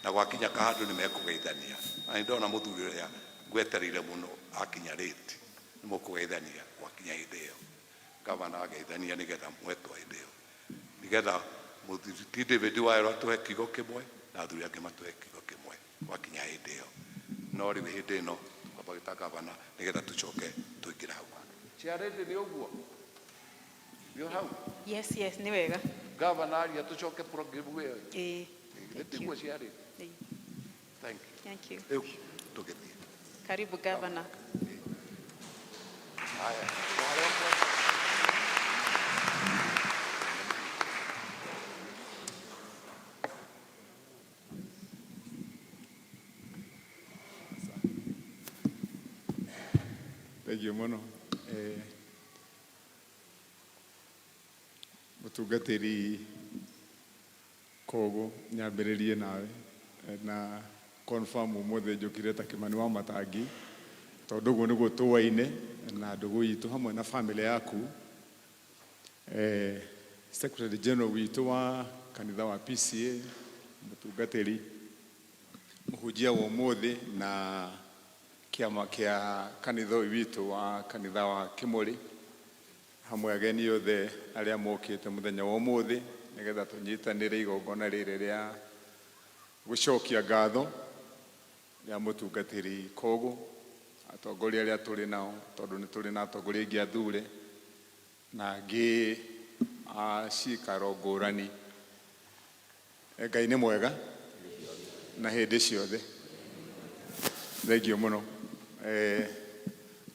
Na gwakinya kahandũ nĩ mekũgeithania. Na nĩ ndona mũthuri ũrĩa ngwetereire mũno akinya late, nĩ mũkũgeithania gwakinya hĩndĩ ĩyo. Gavana ageithania nĩgetha mwetwo hĩndĩ ĩyo. Nĩgetha mũthuri ti David Waero atũhe kiugo kĩmwe na athuri angĩ matũhe kiugo kĩmwe gwakinya hĩndĩ ĩyo. No rĩu hĩndĩ ĩno tũkwamba gwĩta gavana nĩgetha tũcoke tũingĩre hau handũ. Chairlady nĩ ũguo? Nĩ hau? Yes, nĩ wega. Gavana aria tũcoke program ĩyo. Ĩĩ. Nĩ tiguo ciarĩ? Ĩĩ. Thank you. Thank you. Rĩu tũgĩthiĩ. Karibu Governor. Haya. Harĩa ũkwenda. Thengiũ mũno. Mũtungatĩri Kogo, nyambĩrĩrie nawe na confirm ũmũthĩ njũkire ta Kĩmani wa Matangi, tondũ ũguo nĩguo tũaine na ndũgũ itũ hamwe na famĩlĩ yaku. Secretary General witũ wa kanitha wa PCA, mũtungatĩri mũhunjia wa ũmũthĩ na kĩama kĩa kanitha ũyũ witũ wa kanitha wa Kĩmũrĩ, hamwe ageni othe arĩa mokĩte mũthenya wa ũmũthĩ nĩgetha tũnyitanĩre igongona rĩrĩ rĩa gũcokia ngatho rĩa mũtungatĩri Kogo, atongoria arĩa tũrĩ nao, tondũ nĩ tũrĩ na atongoria aingĩ athure na angĩ a ciikaro ngũrani. Ngai nĩ mwega na hĩndĩ ciothe. Thengiũ mũno.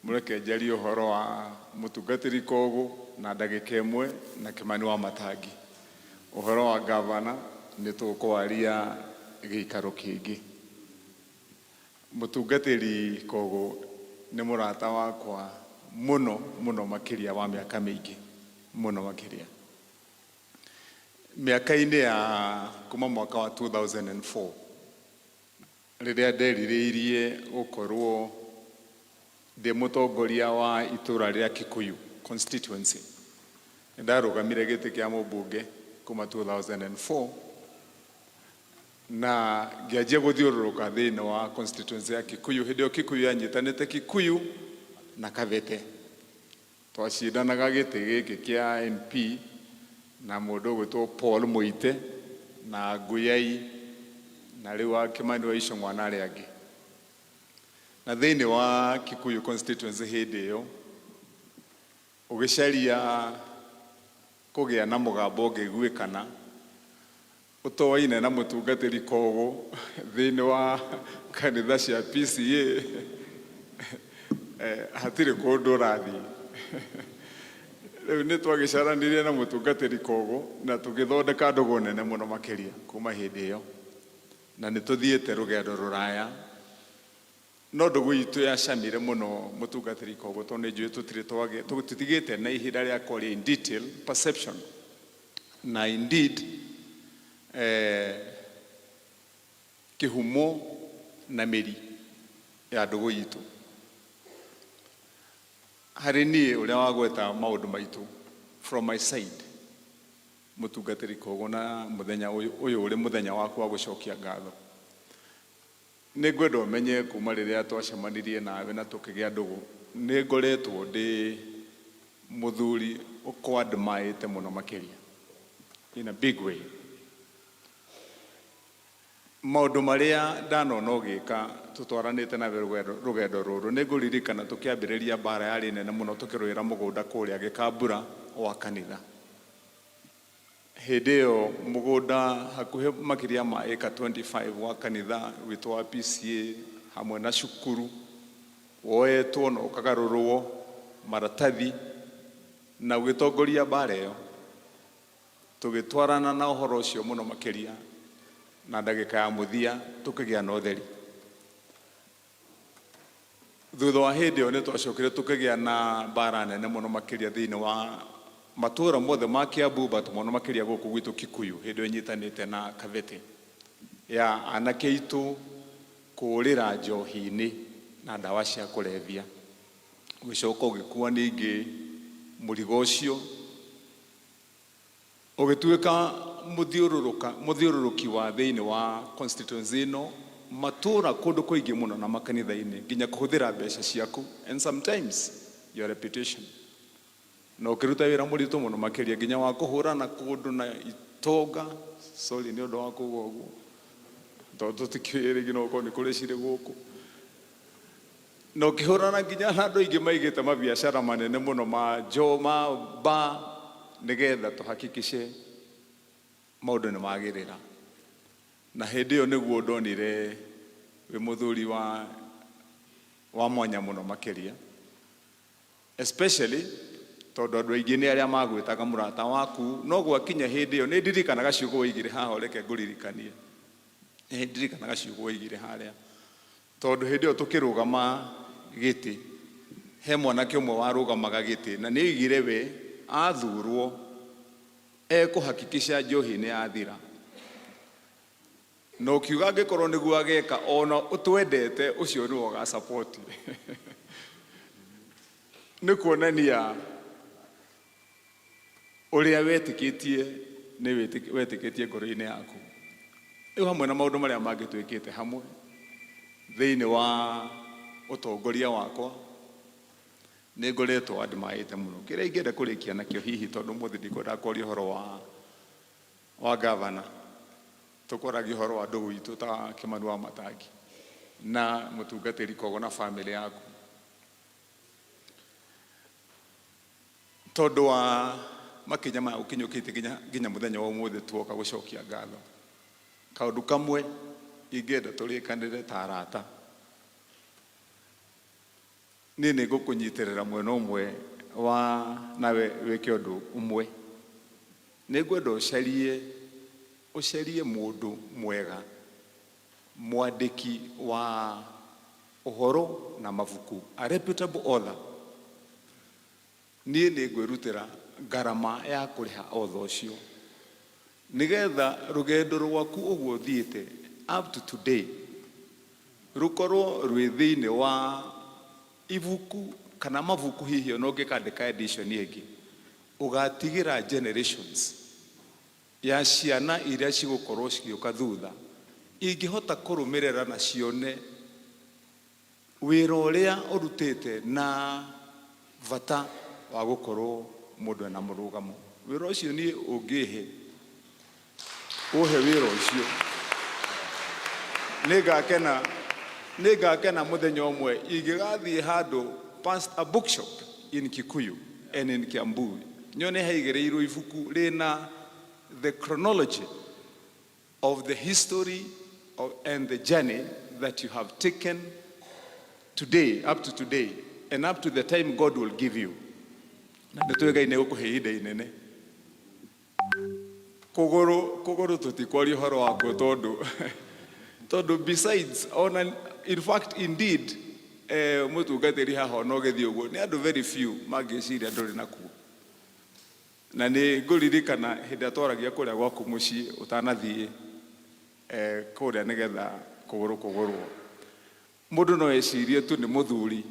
Mũreke njarie ũhoro wa mũtungatĩri Kogo na ndagĩka ĩmwe na Kĩmani wa Matangi. Ũhoro wa gavana nĩ tũkwaria gĩikaro kĩngĩ. Mũtungatĩri Kogo nĩ mũrata wakwa mũno mũno makĩria wa mĩaka mĩingĩ mũno makĩria. Mĩaka-inĩ ya kuma mwaka wa 2004 rĩrĩa nderirĩirie gũkorwo ndĩ mũtongoria wa itũra rĩa Kikuyu constituency, nĩ ndarũgamire gĩtĩ kĩa mũmbunge kuma 2004 na ngĩanjia gũthiũrũrũka thĩinĩ wa constituency ya Kikuyu. Hĩndĩ ĩyo Kikuyu yanyitanĩte Kikuyu na Kabete. Twacindanaga gĩtĩ gĩkĩ kĩa MP na mũndũ ũgwĩtwo Paul Mũite na Nguyai na rĩu wa Kĩmani wa Icũng'wa na arĩa angĩ. Na thĩinĩ wa Kikuyu constituency hĩndĩ ĩyo ũgĩcaria kũgĩa na mũgambo ũngĩiguĩkana ũtoaine na mũtungatĩri Kogo thĩinĩ wa kanitha cia PCA, hatirĩ kũndũ ũrathiĩ. Rĩu nĩ twagĩcaranirie na mũtungatĩri Kogo na tũgĩthondeka ndũgũ nene mũno makĩria kuma hĩndĩ ĩyo, na nĩ tũthiĩte rũgendo rũraya. No ndũgũ itũ yacamire mũno mũtungatĩri Kogo, tondũ nĩ njũĩ tũtirĩ tũtigĩte na ihinda rĩa kwaria in detail perception na indeed kĩhumo na mĩri ya ndũgũ itũ. Harĩ niĩ ũrĩa wagweta maũndũ maitũ from my side, mũtungatĩri Kogo, na mũthenya ũyũ ũyũ ũrĩ mũthenya waku wa gũcokia ngatho, nĩ ngwenda ũmenye kuma rĩrĩa twacemanirie nawe na tũkĩgĩa ndũgũ, nĩ ngoretwo ndĩ mũthuri ũkwadmaĩte mũno makĩria in a big way. Maũndũ marĩa ndanona ũgĩka tũtwaranĩte nawe rũgendo rũrũ, nĩ ngũririkana tũkĩambĩrĩria mbara yarĩ nene mũno tũkĩrũĩra mũgũnda kũrĩa Gĩkambura wa kanitha. Hĩndĩ ĩyo mũgũnda hakuhĩ makĩria ma ĩka 25 wa kanitha witũ wa PCA hamwe na cukuru woetwo na ũkagarũrwo maratathi, na ũgĩtongoria mbara ĩyo. Tũgĩtwarana na ũhoro ũcio mũno makĩria, na ndagĩka ya mũthia tũkĩgĩa na ũtheri. Thutha wa hĩndĩ ĩyo nĩ twacokire tũkĩgĩa na mbara nene mũno makĩria thĩinĩ wa matũũra mothe ma Kiambu, but mũno makĩria gũkũ gwitũ Kikuyu, hĩndĩ ĩyo ĩnyitanĩte na Kabete, ya anake aitũ kũũrĩra njohi-inĩ na ndawa cia kũrebia. Ũgĩcoka ũgĩkua ningĩ mũrigo ũcio, ũgĩtuĩka Mũthiũrũrũka mũthiũrũrũki wa thĩinĩ wa constituency ĩno, matũra, kũndũ kũingĩ mũno na makanitha-inĩ, nginya kũhũthĩra mbeca ciaku and sometimes your reputation, na ũkĩruta wĩra mũritũ mũno makĩria nginya wa kũhũrana kũndũ na itonga. Sorry nĩ ũndũ wa kuga ũguo, tondũ tũtikĩũĩ rĩngĩ no gũkorwo nĩ kũrĩ cirĩ gũkũ, na ũkĩhũrana nginya na andũ aingĩ maigĩte mabiacara manene mũno ma njo ma ba, nĩgetha tũhakikishe maũndũ nĩ magĩrĩra. Na hĩndĩ ĩyo nĩguo ndonire wĩ mũthuri wa mwanya mũno makĩria, especially tondũ andũ aingĩ nĩ arĩa magwĩtaga mũrata waku. No gwakinya hĩndĩ ĩyo nĩ ndirikanaga ciugo waigire haha. Ũreke ngũririkanie, nĩ ndirikanaga ciugo waigire harĩa, tondũ hĩndĩ ĩyo tũkĩrũgama gĩtĩ, he mwanake ũmwe warũgamaga gĩtĩ na nĩ oigire we athurwo ekũhakikisha njohi nĩ yathira, na ũkiuga angĩkorwo nĩguo ageka ona ũtwendete, ũcio nĩwe ũgacapoti. Nĩ kuonania ũrĩa wetĩkĩtie, nĩ wetĩkĩtie ngoro-inĩ yaku. Rĩu hamwe na maũndũ marĩa mangĩ twĩkĩte hamwe thĩinĩ wa ũtongoria wakwa, nĩ ngoretwo admire mũno. Kĩrĩa ingĩenda kũrĩkia nakĩo hihi, tondũ ũmũthĩ ndikwenda kwaria ũhoro wa gavana, tũkwaragia ũhoro wa ndũgũ itũ ta Kĩmani wa Matangi na mũtungatĩri Kogo na famĩlĩ yaku, tondũ wa makinya maya ũkinyũkĩtie nginya mũthenya wa ũmũthĩ tuoka gũcokia ngatho. Kaũndũ kamwe ingĩenda tũrĩkanĩre ta arata, niĩ nĩ ngũkũnyitĩrĩra mwena ũmwe wa nawe wĩke ũndũ ũmwe. Nĩ ngwenda ũcarie mũndũ mwega, mwandĩki wa ũhoro na mabuku, a reputable author. Niĩ nĩ ngwĩrutĩra ngarama ya kũrĩha author ũcio, nĩgetha rũgendo rwaku ũguo ũthiĩte up to today rũkorwo rwĩ thĩinĩ wa ibuku kana mabuku. Hihi ona ũngĩkandĩka edition ĩngĩ, ũgatigĩra generations ya ciana iria cigũkorwo cigĩũka thutha ingĩhota kũrũmĩrĩra na cione wĩra ũrĩa ũrutĩte na bata wa gũkorwo mũndũ ena mũrũgamo. Wĩra ũcio niĩ ũngĩhe, ũhe wĩra ũcio, nĩngakena, nĩngakena mũthenya ũmwe ingĩgathiĩ handũ past a bookshop in Kikuyu and in Kiambu, nyone haigĩrĩirwo ibuku rĩna the chronology of the history and the journey that you have taken today, up to today, and up to the time God will give you. Na nĩ tũĩ Ngai nĩ gũkũhe ihinda inene. Kũgũrũ tũtikwaria ũhoro wakuo, tondũ besides ona, in fact, indeed, mũtungatĩri haha ona ũgĩthiĩ ũguo nĩ andũ very few mangĩciria ndũrĩ nakuo. Na nĩ ngũririkana hĩndĩ ĩrĩa twaragia kũrĩa gwaku mũciĩ ũtanathiĩ kũrĩa nĩgetha kũgũrũ kũgũrwo. Mũndũ no ecirie tu nĩ mũthuri,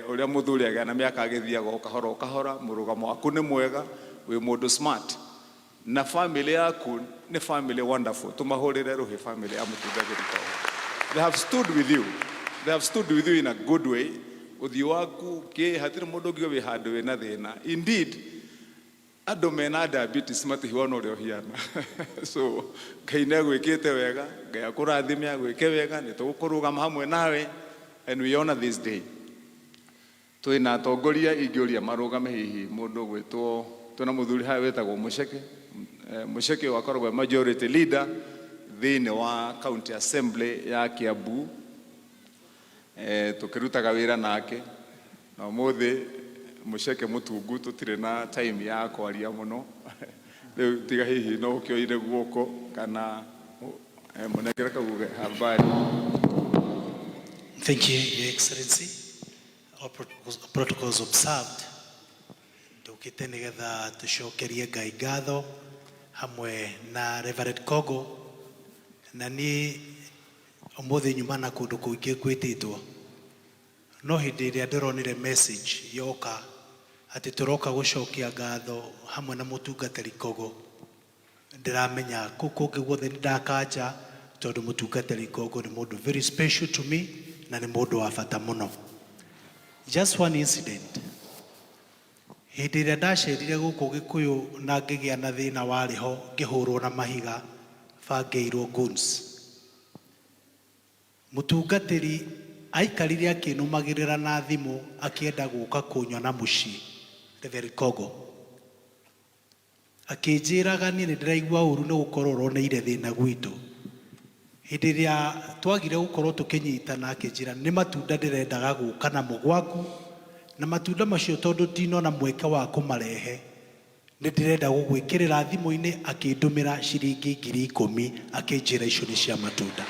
ũrĩa mũthuri agĩa na mĩaka agĩthiaga o kahora o kahora. Mũrũgamo waku nĩ mwega, wĩ mũndũ smart, na family yaku nĩ family wonderful. Tũmahũrĩre rũhĩ family ya mũtungatĩri Kogo. They have stood with you, they have stood with you in a good way. Ũthiũ waku kĩ hatirĩ mũndũ ũngiuga wĩ handũ wĩna thĩna. Indeed, andũ mena diabetes matihuana ũrĩa ũhiana. So Ngai nĩ agwĩkĩte wega, Ngai akũrathime, agwĩke wega. Nĩ tũgũkũrũgama hamwe nawe and we honor this day. Twĩna atongoria ingĩũria marũgame, hihi mũndũ ũgwĩtwo, twĩna mũthuri haha wĩtagwo Mũceke. Mũceke ũyũ akoragwo e majority leader thĩinĩ wa county assembly ya Kiambu. Tũkĩrutaga wĩra nake na ũmũthĩ Mũceke mũtungu, tũtirĩ na time ya kwaria mũno rĩu, tiga hihi no ũkĩoire guoko kana mũnengere kauge habari. Thank you, Your Excellency. All protocols observed. Ndũkĩte nĩgetha tũcokerie Ngai ngatho hamwe na Reverend Kogo, na niĩ ũmũthĩ nyuma na kũndũ kũingĩ gwĩtĩtwo, no hĩndĩ ĩrĩa ndĩronire message yoka atĩ tũroka gũcokia ngatho hamwe na mũtungatĩri Kogo. Ndĩramenya kũu kũngĩ guothe nĩ ndakanja tondũ mũtungatĩri Kongo nĩ mũndũ very special to me na nĩ mũndũ wa bata mũno. Just one incident. Hĩndĩ ĩrĩa ndacerire gũkũ Gĩkũyũ na ngĩgĩa na thĩna warĩ ho, ngĩhũrwo na mahiga, bangĩirwo goons. Mũtungatĩri aikarire akĩnũmagĩrĩra na thimũ akĩenda gũka kũnyona mũciĩ, Reverend Kogo. Akĩnjĩraga niĩ nĩ ndĩraigua ũru nĩ gũkorwo ũroneire thĩna gwitũ. Hĩndĩ ĩrĩa twagire gũkorwo tũkĩnyitana, akĩnjĩra nĩ matunda ndĩrendaga gũka namo gwaku, na matunda macio tondũ ndinona mweke wa kũmarehe, nĩ ndĩrenda gũgwĩkĩrĩra thimũ-inĩ. Akĩndũmĩra ciringi 10,000, akĩnjĩra icio nĩ cia matunda.